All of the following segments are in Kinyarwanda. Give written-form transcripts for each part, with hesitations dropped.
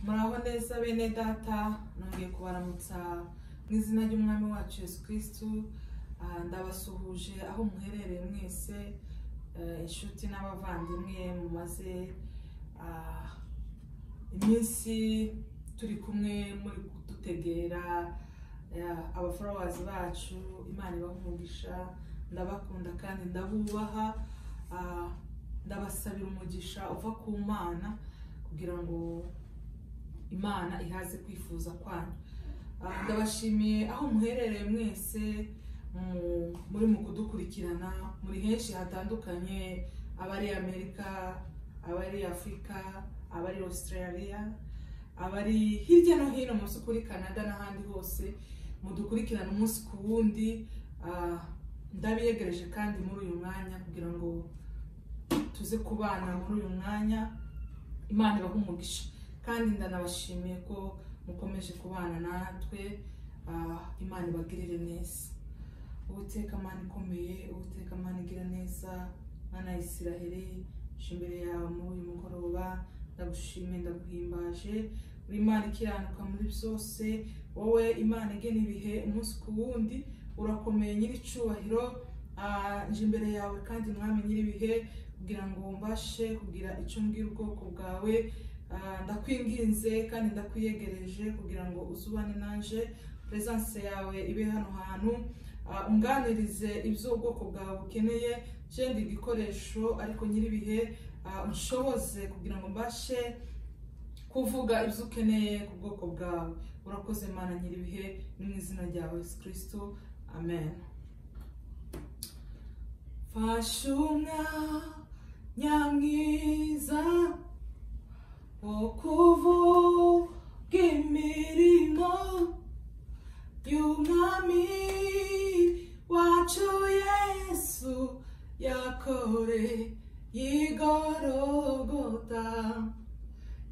Muraho neza bene data, nongeye kubaramutsa mu izina ry'Umwami wacu Yesu Kristo. Ndabasuhuje aho muherereye mwese, inshuti n'abavandimwe mumaze iminsi turi kumwe muri kudutegera, aba followers bacu, Imana ibahe umugisha. Ndabakunda kandi ndabubaha, ndabasabira umugisha uva ku Mana kugira ngo Imana ihaze kwifuza kwanyu. Ndabashimiye aho muherereye mwese, muri mu kudukurikirana muri henshi hatandukanye, abari Amerika, abari Afurika, abari Australia, abari hirya no hino mu kuri Canada n'ahandi hose mudukurikirana umunsi ku wundi. Ndabiyegereje kandi muri uyu mwanya kugira ngo tuze kubana muri uyu mwanya. Imana ibahe umugisha kandi ndanabashimiye ko mukomeje kubana natwe. Imana ibagirire neza. Uwiteka Mana ikomeye, Uwiteka Mana igira neza, Mana ya Isiraheli, nje imbere yawe muri uyu mugoroba, ndagushimiye, ndaguhimbaje. Uri Imana ikiranuka muri byose, wowe Imana igena ibihe umunsi ku wundi, urakomeye nyir'icyubahiro. Nje imbere yawe kandi Mwami nyir'ibihe kugira ngo mbashe kugira icyo mbwira ubwoko bwawe. Ndakwinginze kandi ndakwiyegereje kugira ngo uzubane nanje, presence yawe ibe hano hantu, unganirize ibyo ubwoko bwawe bukeneye. Je ndi igikoresho ariko nyir'ibihe, unshoboze kugira ngo mbashe kuvuga ibyo ukeneye ku bwoko bwawe. Urakoze Mana nyir'ibihe, ni mu izina ryawe Yesu Kristo, amen. Fasha umwanya mwiza wo kuvuga imirimo y'Umwami wacu Yesu yakoreye i Gologota,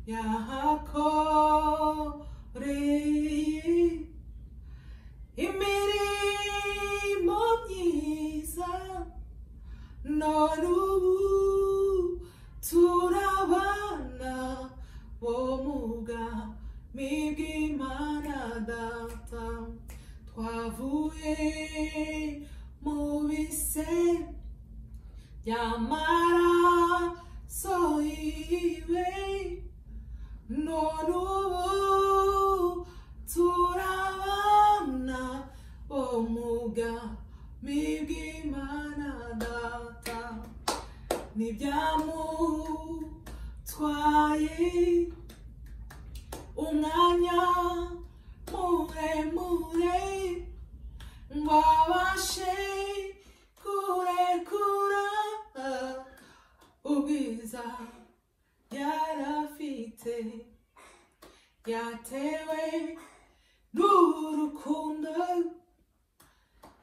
yahakoreye imirimo myiza, none ubu turabana bo mu bwami bw'Imana Data. Twavuye mu bise by'amaraso yiwe, none ubu turabana bo mu bwami bw'Imana Data. Ntibyamutwaye umwanya muremure ngo abashe kurekura ubwiza yarafite, yatewe n'urukundo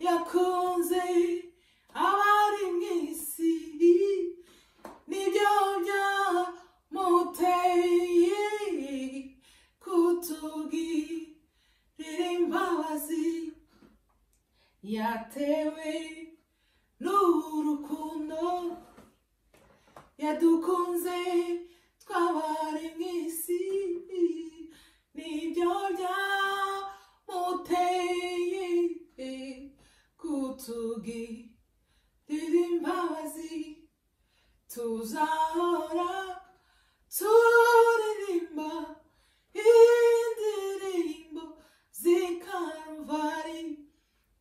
yakunze abari mu isi, nibyo byamuteye kutugirira imbabazi, yatewe n'urukundo yadukunze twabari mu isi, nibyo byamuteye kutugirira imbabazi. Tuzahora turirimba indirimbo z'i Karuvali,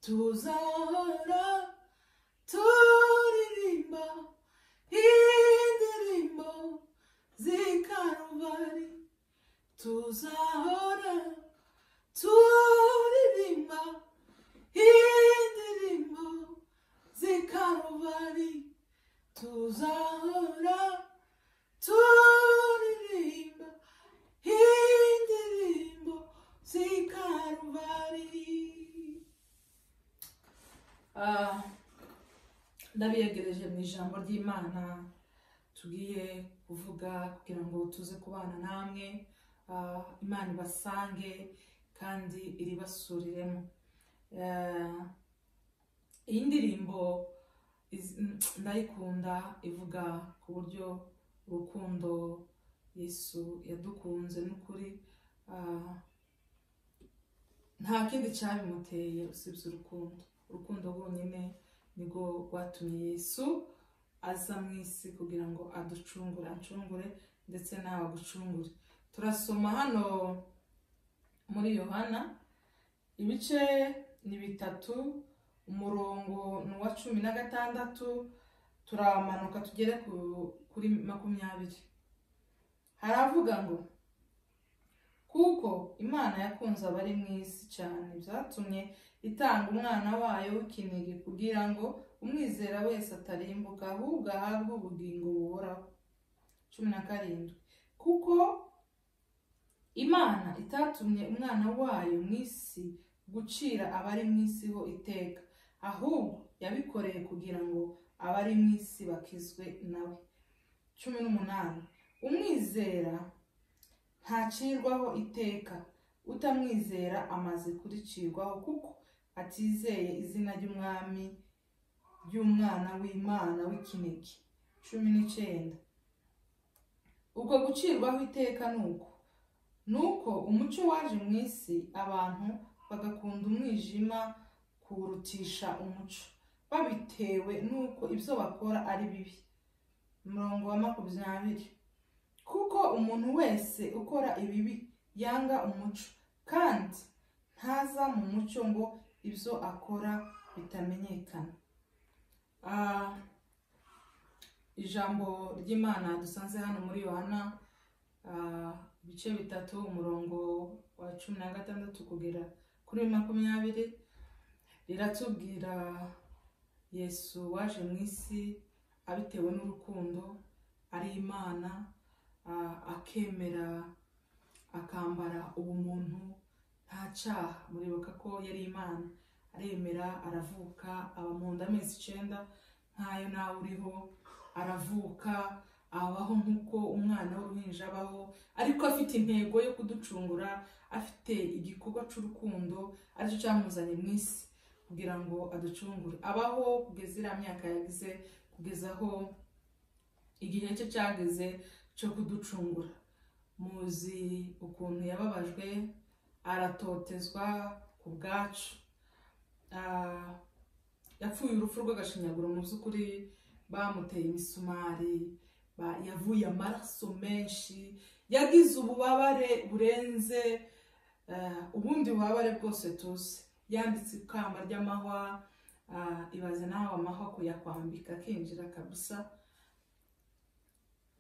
tuzahora turirimba indirimbo z'i Karuvali, tuzahora turirimba indirimbo z'i Karuvali, tuzahora turirimba indirimbo z'i Karuvali. Ndabiyegereje mu ijambo ry'Imana tugiye kuvuga kugira ngo tuze kubana namwe. Imana ibasange kandi iribasuriremo. Iyi ndirimbo ndayikunda, ivuga ku buryo urukundo Yesu yadukunze n'ukuri, nta kindi cyabimuteye usibye urukundo. Urukundo rwonyine nirwo rwatumye Yesu aza mu isi kugira ngo aducungure, ancungure ndetse nawe agucungure. Turasoma hano muri Yohana ibice ni 3, umurongo ni uwa 16, turamanuka tugere kuri 20. Haravuga ngo kuko Imana yakunze abari mu isi cyane, byatumye itanga umwana wayo w'ikinege kugira ngo umwizera wese atarimbuka ahubwo ahabwe ubugingo buhoraho. 17 kuko Imana itatumye umwana wayo mu isi gucira abari mu isi ho iteka, ahubwo yabikoreye kugira ngo abari mu isi bakizwe nawe. 18 umwizera ntacirwaho iteka, utamwizera amaze kuricirwaho kuko atizeye izina ry'umwami ry'umwana w'Imana w'ikinege. 19 ubwo gucirwaho iteka nuko umucyo waje mu isi, abantu bagakunda umwijima kurutisha umucyo, babitewe nuko ibyo bakora ari bibi. Umurongo wa 20 kuko umuntu wese ukora ibibi yanga umucyo, kandi ntaza mu mucyo ngo ibyo akora bitamenyekana. Ijambo ry'Imana dusanze hano muri Yohana ibice 3, umurongo wa 16 kugera kuri 20, riratubwira Yesu waje mu isi abitewe n'urukundo, ari Imana, akemera akambara ubumuntu nta cyaha. Muribuka ko yari Imana, aremera aravuka, aba mu nda amezi 9 nkayo nawe uriho, aravuka abaho nk'uko umwana w'uruhinja abaho, ariko afite intego yo kuducungura, afite igikorwa cy'urukundo aricyo cyamuzanye mu isi kugira ngo aducungure. Abaho kugeza iriya myaka yagize, kugeza aho igihe cye cyageze cyo kuducungura. Muzi ukuntu yababajwe, aratotezwa ku bwacu, yapfuye urupfu rw'agashinyaguro. Mu by'ukuri bamuteye imisumari, yavuye amaraso menshi, yagize ububabare burenze ubundi bubabare bwose tuzi. Yanditse ikamba ry'amahwa, ibaze nawe amahwa kuyakwambika akinjira kabisa.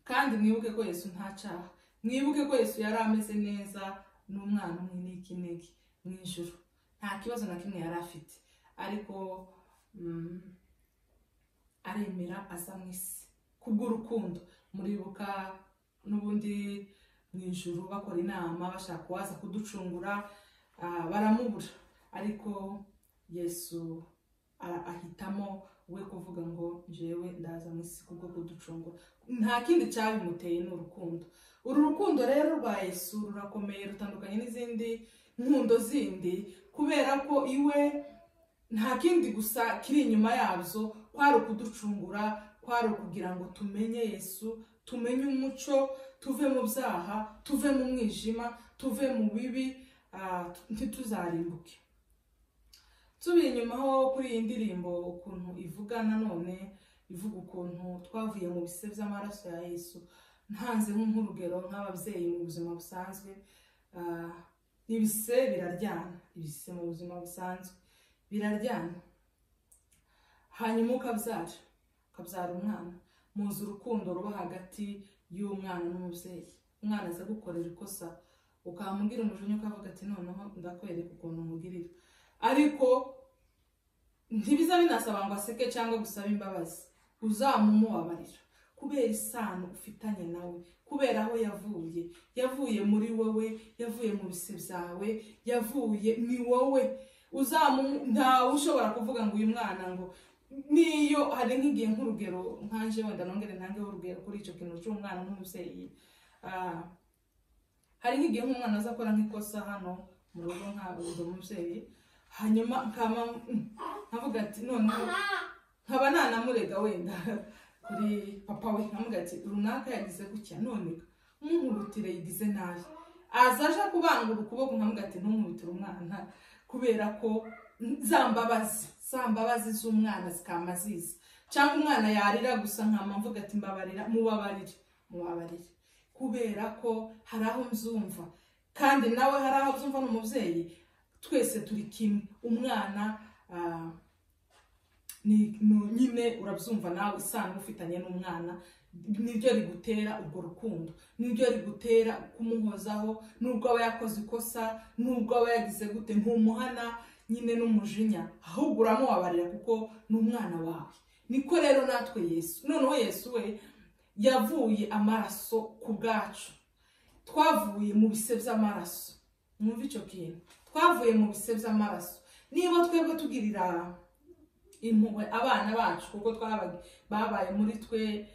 Kandi mwibuke ko Yesu nta cyaha, mwibuke ko Yesu yari ameze neza n'umwana umwe n'ikinege mu ijuru, nta kibazo na kimwe yari afite, ariko aremera aza mu isi kubw'urukundo. Muribuka n'ubundi mu ijuru bakora inama bashaka kuwaza kuducungura, baramubura, ariko Yesu ahitamo we kuvuga ngo jewe ndaza mu isi kubwo kuducungura. Nta kindi cyabimuteye, ni urukundo. Uru rukundo rero rwa Yesu rurakomeye, rutandukanye n'izindi nkundo zindi, kubera ko iwe nta kindi gusa kiri inyuma yabyo, kwari ukuducungura, kwari ukugira ngo tumenye Yesu, tumenye umuco, tuve mu byaha, tuve mu mwijima, tuve mu bibi, ntituzarimbuke. Tubi inyuma ho kuri iyi ndirimbo ukuntu ivuga, nanone ivuga ukuntu twavuye mu bise by'amaraso ya Yesu. Ntanze nk'urugero nk'ababyeyi mu buzima busanzwe, ibise biraryana, ibise mu buzima busanzwe biraryana. Hanyuma ukabyara umwana, muzi urukundo ruba hagati y'umwana n'umubyeyi. Umwana aza gukorera ikosa, ukamubwira umujinya, ukavuga ati noneho ndakwereka ukuntu umugirira, ariko ntibiza binasaba ngo aseke cyangwa gusaba imbabazi, uzamumubabarira kubera isano ufitanye nawe, kubera aho yavuye, yavuye muri wowe, yavuye mu bise byawe, yavuye ni wowe. Ntawe ushobora kuvuga ngo uyu mwana ngo niyo hari nk'igihe nk'urugero nkanje wenda nongere ntangeho urugero kuri icyo kintu cy'umwana n'umubyeyi. Hari nk'igihe nk'umwana aza akora nk'ikosa hano mu rugo nka umubyeyi, hanyuma nkavuga ati noneho nkaba nanamurega wenda kuri papa we, nkamuga ati runaka yagize gutya, none Munkubitire yigize nabi, aza aje kubangura ukuboko nkamuga ati ntunkubitire umwana, kubera ko za mbabazi z'umwana zikama ziza. Cyangwa umwana yarira gusa nkama mvuga ati mbabarira, mubabarire, mubabarire, kubera ko hari aho mzumva kandi nawe hari aho mzumva n'umubyeyi. Twese turi kimwe. Umwana ni nyine urabyumva nawe isano ufitanye n'umwana, niryo rigutera urwo rukundo, niryo rigutera kumuhozaho, nubwo aba yakoze ikosa, nubwo aba yagize gute, ntumuhana nyine n'umujinya, ahubwo uramubabarira kuko ni umwana wawe. Niko rero natwe Yesu, noneho Yesu we yavuye amaraso ku bwacu, twavuye mu bise by'amaraso. Mwumva icyo kintu, twavuye mu bise by'amaraso. Niba twebwe tugirira impuhwe abana bacu kuko babaye muri twe,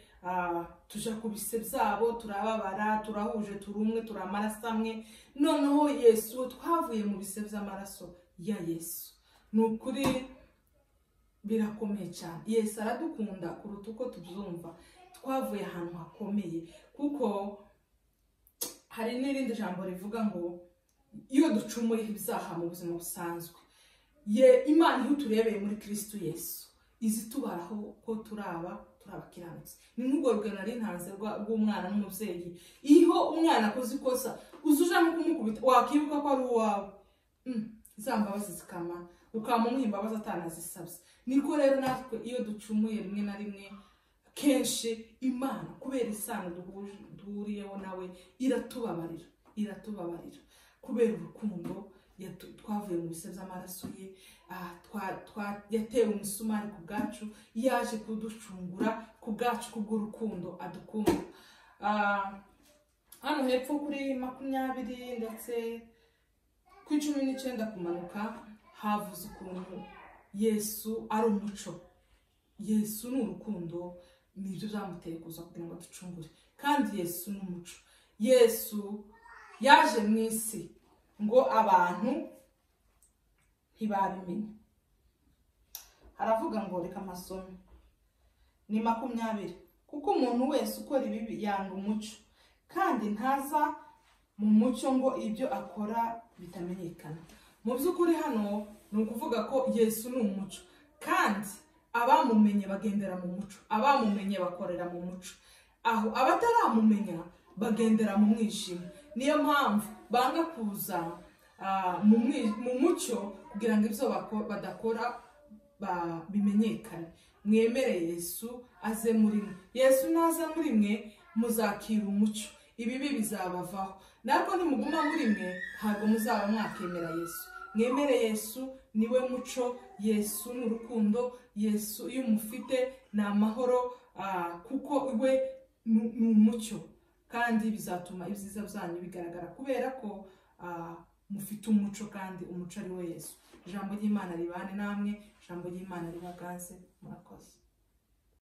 tuja ku bise byabo, turababara, turahuje, turi umwe, turi amaraso amwe. Noneho Yesu twavuye mu bise by'amaraso ya Yesu. Ni ukuri birakomeye cyane. Yesu aradukunda kuruta uko tubyumva. Twavuye ahantu hakomeye, kuko hari n'irindi jambo rivuga ngo iyo ducumuye ibyaha mu buzima busanzwe, ye Imana iyo turebeye muri Kristo Yesu izitubaraho ko turaba turabakiranutse. Ni nk'urwo rugero nari ntanze rw'umwana n'umubyeyi. Iyo umwana akoze ikosa uzuja no kumukubita, wakibuka ko ari uwawe, za mbabazi zikama, ukamuha imbabazi atanazisabye. Niko rero natwe iyo ducumuye rimwe na rimwe, kenshi Imana kubera isano duhuriyeho nawe iratubabarira, iratubabarira kubera urukundo twavuye mu bise by'amaraso ye. Yatewe umusumari ku bwacu, yaje kuducungura ku bwacu kubw'urukundo adukunda. Hano hepfo kuri 20 ndetse ku 19 kumanuka havuze ukuntu Yesu ari umuco. Yesu ni urukundo, nibyo byamuteye kuza kugira ngo aducungure. Kandi Yesu ni umuco. Yesu yaje mu isi ngo abantu ntibabimenya. Haravuga ngo reka amasome ni 20, kuko umuntu wese ukora ibibi yanga umuco, kandi ntaza mu mucyo ngo ibyo akora bitamenyekana. Mu by'ukuri hano ni ukuvuga ko Yesu ni umuco, kandi abamumenye bagendera mu muco, abamumenye bakorera mu muco, aho abataramumenya bagendera mu mwijima. Niyo mpamvu banga kuza mu mucyo kugira ngo ibyo badakora bimenyekane. Mwemere Yesu aze muri mwe. Yesu naza muri mwe muzakira umucyo, ibibi bizabavaho. Ntabwo nimuguma muri mwe ntabwo muzaba mwakemera Yesu. Mwemere Yesu, niwe muco. Yesu ni urukundo. Yesu iyo umufite ni amahoro, kuko we ni umucyo, kandi bizatuma ibyiza byanyu bigaragara kubera ko mufite umuco, kandi umuco ari we Yesu. Ijambo ry'Imana ribane namwe, ijambo ry'Imana ribaganze. Murakoze.